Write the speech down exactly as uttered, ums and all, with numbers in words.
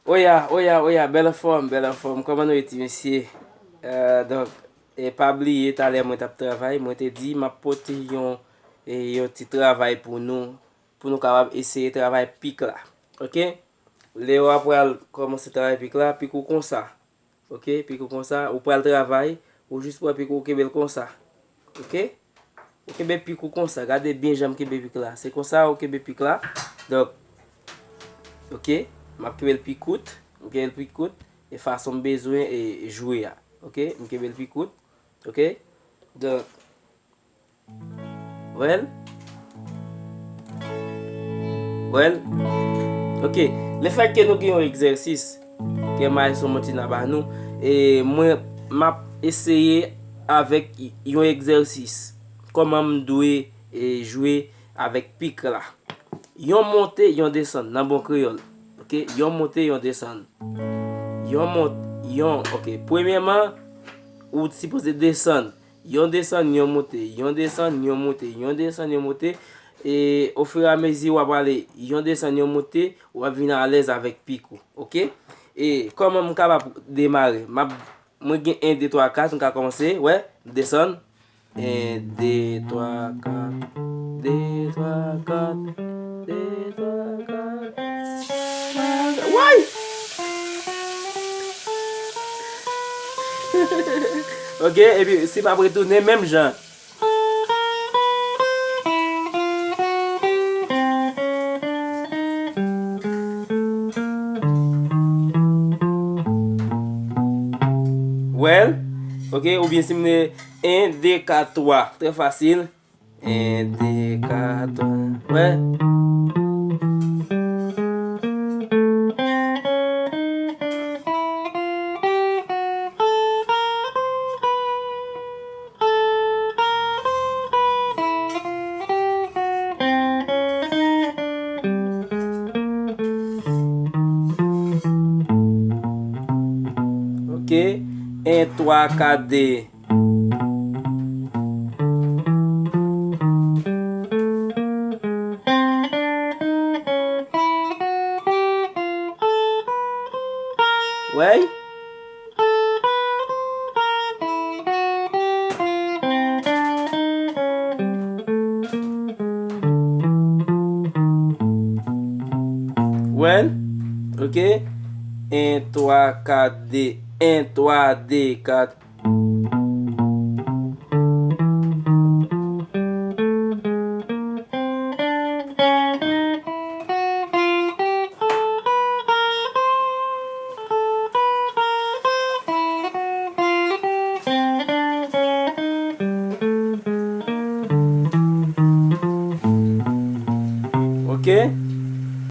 Oya, oya, oya, bèl anfòm, bèl anfòm. Kòman nou ye, ti mesye? Eh, donk, e pa bliye, talè mwen t ap travay, mwen te di m ap pote yon, e, yon ti travay pou nou, pou nou kapab eseye travay pik la. Oke? Lè w ap pral kòmanse travay pik la, pik ou konsa. Oke? Pik ou konsa, ou pral travay, ou jis pran pik ou, ou kenbe l konsa. Oke? Ou kenbe pik ou konsa, gade byen jan m kenbe pik la. Se konsa ou kenbe pik la. Donk, oke, m ap kenbe l pi kout. M kenbe l pi kout. E fason m bezwen e jwe a. Oke, m kenbe l pi kout. Oke? Donk, wè l? Wè l? Oke, lefètke nou gen yon egzèsis ke Maestro Montina ba nou, e mwen, m ap eseye avèk yon egzèsis. Kòman m dwe, e, jwe avèk pik la. Yon monte, yon desann, nan bon kreyòl. Oke? Yon monte, yon desann. Yon mont-, yon, oke. Premyèman, ou sipoze desann. Yon desann, yon monte. Yon desann, yon monte. Yon desann, yon monte. E ofiramezi w ap ale, yon desann, yon monte, w ap vin alèz avèk pik ou. Oke? E kòman m kapab demare? M ap Mwen gen en, de, twa, kat, m ka kòmanse, wè, m desann. En, de, twa, kat, de, twa, kat, de, twa, kat. Way! Oke, epi si m ap retounen menm jan. Wè l, oke, oubyen si m te en, de, kat, twa. Trè fasil. En, de, kat, twa. Wè. Oke. En, twa, kat, de. Wè? Wè? Oke. En, twa, kat, de. En, twa, de, kat. Oke.